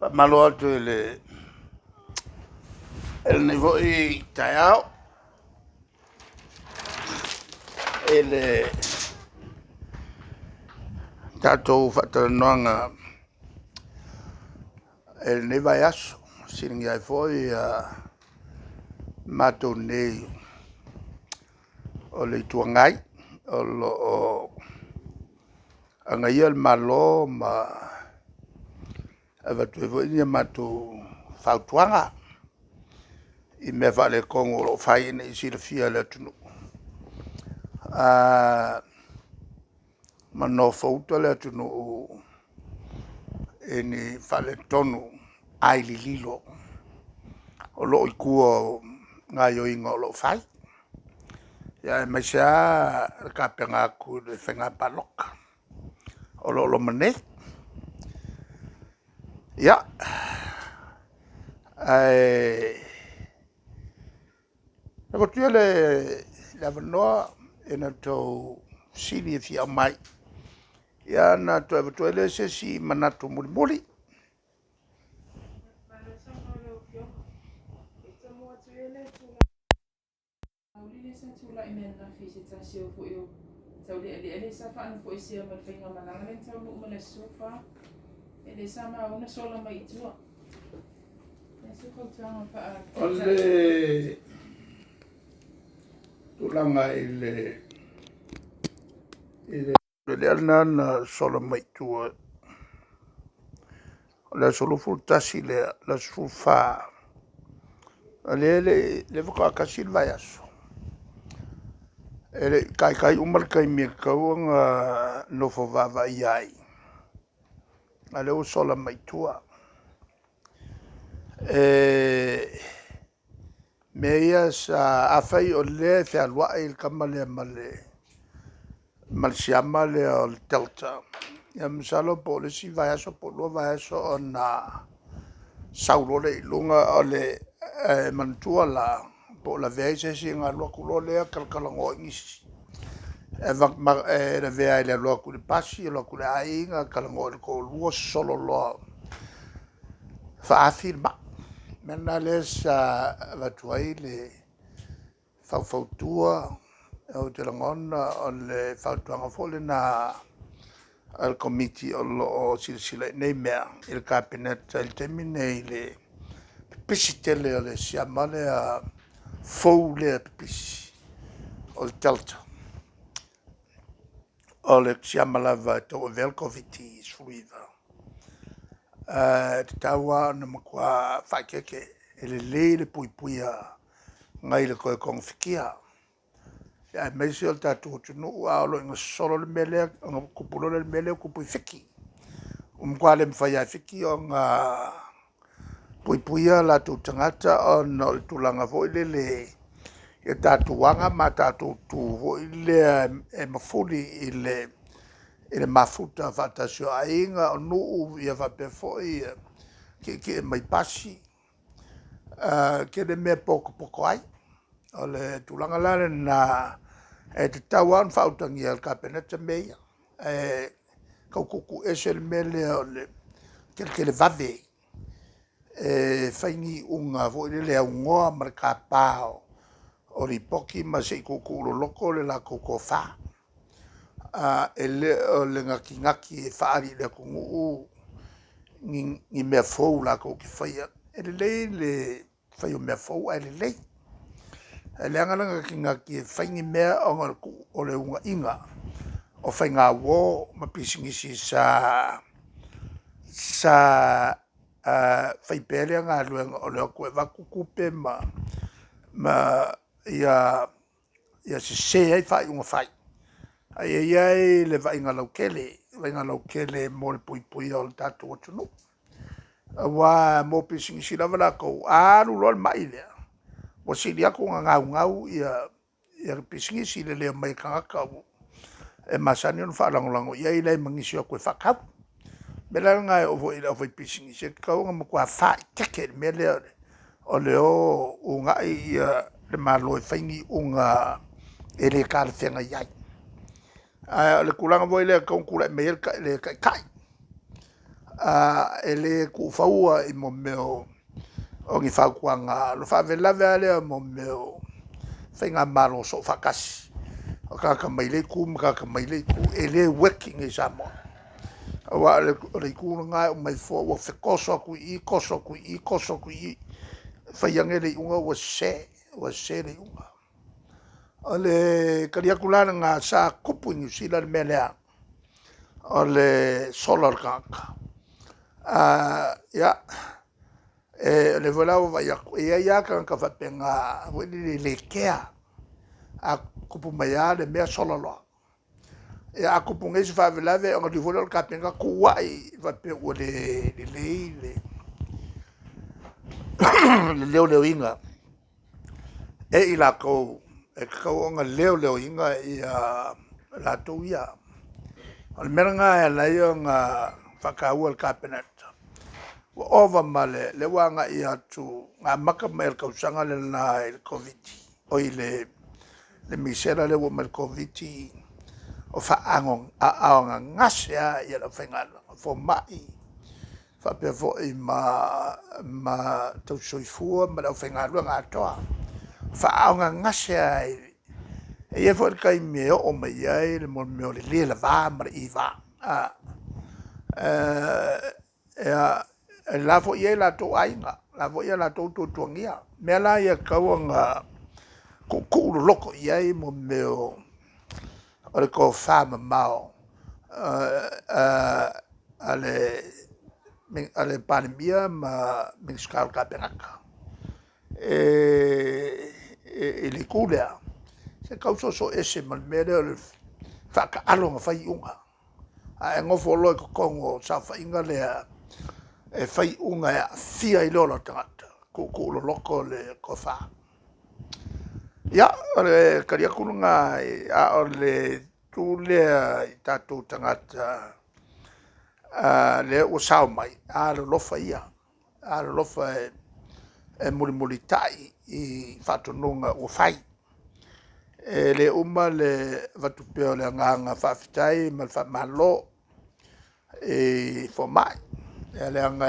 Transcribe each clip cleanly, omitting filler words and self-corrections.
Faamalo atu i lenei foi taeao i le tatou faatalanoaga i lenei vaiaso, na fesiligia ai foi matou nei o le Itu Agai o lo o agaia le Malo ma avatu ai foi ni a matou fautuaga i mea faaletonu o lo o fai ina ia silafia e le atunuu, ma nofouta le atunuu i ni faaletonu ai lililo o lo o i tua o gaoioiga o lo o fai, aemaise lava le tapena atu i le faiga palota o lo o loma nei. Ia, ae lafo atu ia le avanoa i na outou fesili e fia aumai, ia ona toe avatu ai lea o se isi manatu mulimuli. O le tulaga i le lea na sola mai i tua o le aso 21 lea, le aso 14, o lea e le i, lea faatoa tasi le vaiaso, e le i taitai uma le taimi e tatau ona nofo vaavaaia ai, a o lea ua sola mai i tua. O mea ia sa… Afai o lea e fealuai le tama lea ma le siama lea o le Delta, ia masalo po o le isi vaiaso po o le lua vaiaso ona sau loa lea i luga. Ae manatua la, po o lavea ai se isi ona alu atu loa lea talatalanoa i nisi, e lavea ai i le alu atu i le pasi alu atu i le aiga, talanoa i le toalua sosolo loa faaafi le mai. O le mea lena lea sa avatu ai le faufautua. Ou te lagona o le fautuaga foi lena a le Komiti o lo o silasila i nei mea i le Kapeneta i le taimi lenei i le pipisi tele o le siama lea fou lea e pipisi o le Delta, o le siama lava e tauavea le Koviti-19. E tatau lava ona matua faaeteete, e lelei le puipuia nai le toe togafitia, aemaise o le tatou atunuu a oo loa ina sosolo le mea lea ona tupu loa lea o le mea lea e tupu i Fiti, ua matua le mafai lava e Fiti ona puipuia o latou tagata ona o le tulaga foi lele i tatou aga ma tatou tu foi lea e mafuli i le mafuta faatasi o aiga, o nuu faapea foi le tietie mai pasi. E tele mea e potopoto ai. O le tulaga la lena e tatau lava ona faautagia e le Kapeneta mea ia, ae tau tuutuuese le mea lea o le televave e fai ni iuga foi lele aunoa ma le tapa o Lipoti ma se i tuutuu loloto le latou tofa. E le o le natinati e faaali i le atunuu ni mea fou latou te faia. E lelei le fai o mea fou ae lelei, ae leaga le natinati e fai ni mea ona o le uunaina o faigauo ma pisinisi sa fai pea lea galuega o le o atu e avatu tupe ma ia sese ai faaiuga fai. Ae ia i ai le vaaiga lautele, vaaiga lautele mo le puipuia o le tatou atunuu. Aua mo pisinisi lava latou, a alu loa le mai lea, ua sili atu ona gaugau le pisinisi i le le omai a tagata e masani ona faalagolago i ai, leai ma nisi e o atu e faatau. O le mea la lena e oo foi i le aufaipisinisi, e tatau ona matua faaeteete i le mea lea o le o uunai le Malo e fai ni iuga e le talafeagai ai. Ae o le tulaga foi lea e tatau ona tulai mai ai le Taitai. E le tuufaua i mea o ni fautuaga, o le faalavelave lava lea o mea o Faigamalo Soofaatasi, o tagata mai le itu ma tagata mai le itu, e le work i inei i Samoa. Aua o le itu lena e omai fua ua fetoso atu i i, toso atu i i, toso atu i i, fai ane le iuga ua sese, ua sese le iuga. O le tali atu la lena, sa tupu i Niu Sila le mea lea, o le sola o le tagata. Ia, o lea foi la ua vaai atu, e i ai lava tagata faapena foi lele e le kea, a tupu mai lava le mea sola loa. Ia a tupu nei se faalavelave ona alu ifo lea o le Kapeneta tuuai faapea ua le lelei le leoleoina e i latou e tatau ona leoleoina latou ia. O le mea lena e ala ai ona faataua e le Kapeneta, ua ova ma le, lea ua agai atu, na amata mai lava i le tausaga lena i le Koviti-19 oi le misela lea ua oo mai i le Koviti-19 o faaaaogagase lava le aufaigaluega, fomai faapea foi ma tausi soifua ma le aufaigaluega atoa, faaaaogagase lava i… E i ai foi le taimi e oo mai ai le mea o le le lava ma le iva, e la foi e i ai o latou aiga, o la foi e i ai a latou tuatuagia. O mea la ia e tatau ona tuutuu loloto i ai mea o le tofa mamao a le Palemia ma Minisita o le Kapeneta i le itu lea, se tau soosoo ese ma le mea lea o le faataalo ona fai iuga. A e nofo loa i totonu o le saofaiga lea e fai iuga e aafia ai le ola o le tagata, tuutuu loloto le tofa. Ia, o le tali atu lena, a o le itu lea i tatou tagata lea ua sao mai, alolofa ia, alolofa e mulimulitai i faatonuga ua fai. E le uma le avatu pea o le agaga faafetai ma le faamalo i fomai, leaga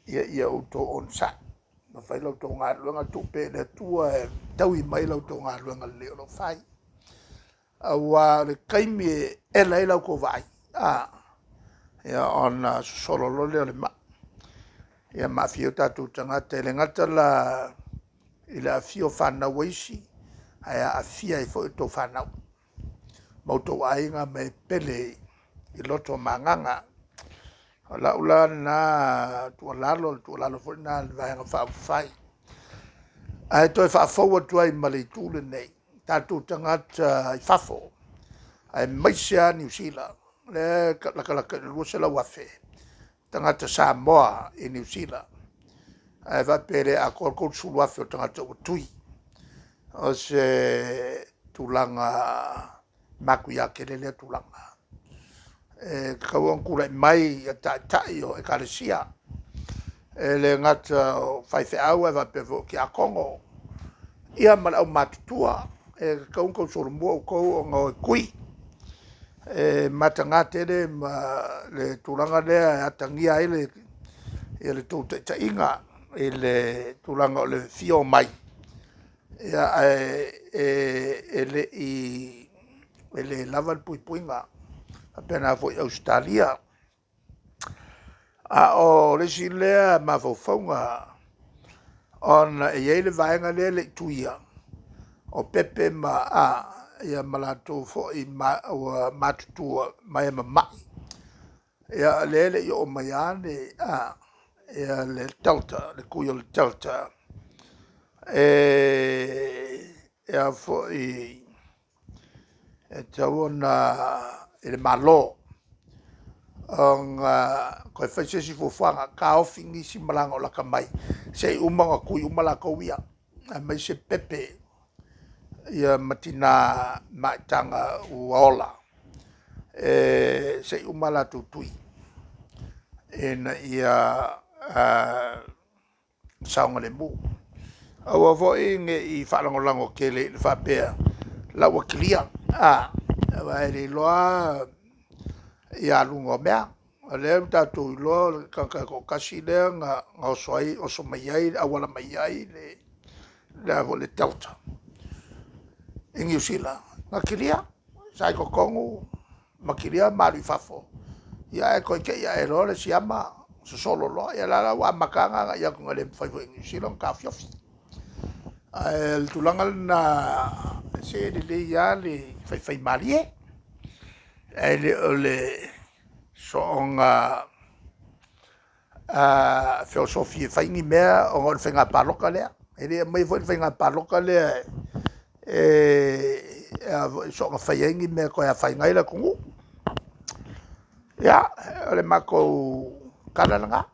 ia outou onosai ma fai la outou galuega, tuu pea i le Atua e taui mai la outou galuega lelei o lo o fai. Aua o le taimi e ela ai la outou vaai, ona sosolo loa lea o le mai, ia ma aafia ai o tatou tagata. E le gata la i le aafia o fanau a isi, ae aafia ai foi a outou fanau ma outou aiga ma e pele i loto ma agaga. O lau la lena tuualalo, o le tuualalo foi lena a le Vaega Faaupufai. Ae toe faafou atu ai ma le itu lenei, tatou tagata i fafo aemaise lava Niu Sila, lea e latalata i le 200,000 tagata Samoa i Niu Sila, ae faapea e le atoa le 30,000 o tagata ua tui. O se tulaga matuia tele lea tulaga, e tatau ona tulai mai Taitai o Ekalesia, e le gata o faifeau ae faapea foi o tiakono ia ma le aumatutua. E tatau ona tausolomua outou ona o e tui. E mataga tele ma le tulaga lea e atagia ai le tou taitaiga i le tulaga o le fia omai, ae le lava le puipuiga. E faapena foi i Ausetalia. A o le isi lea mafaufauga ona e i ai le vaega lea e le i tuia, o pepe ma latou foi ua matutua ma e mamai, ia lea e le i oo mai lava le Delta, le tui o le Delta e tatau ona i le Malo ona toe fai se isi fuafuaga, taofi nisi malaga o lata mai se i uma ona tui uma latou ia, aemaise pepe ma tina maitaga ua ola, se i uma a latou tui ina ia saogalemu. Aua foi ne i faalagolago tele i le faapea o la ua clear, aua e le iloa lava aluga o mea. O lea ua tatou iloa o le tagata e toatasi lea na oso ai, oso mai ai auala mai ai le Delta i Niu Sila na kilia, sa i totonu ma kilia ma alu i fafo, ia ae toe te i ae loa le siama sosolo loa. Ia o la ua amata ona agai atu ina le mafai foi e Niu Sila ona taofiofi. Ae o le tulaga lena, se e lelei lava le faifaimalie, ae le o le soona feosofi e fai ni mea ona o le faiga palota lea. E le aumaia foi le faiga palota lea e soona fai ai ni mea e toe afaina ai le atunuu. Ia, o le matou tala lena.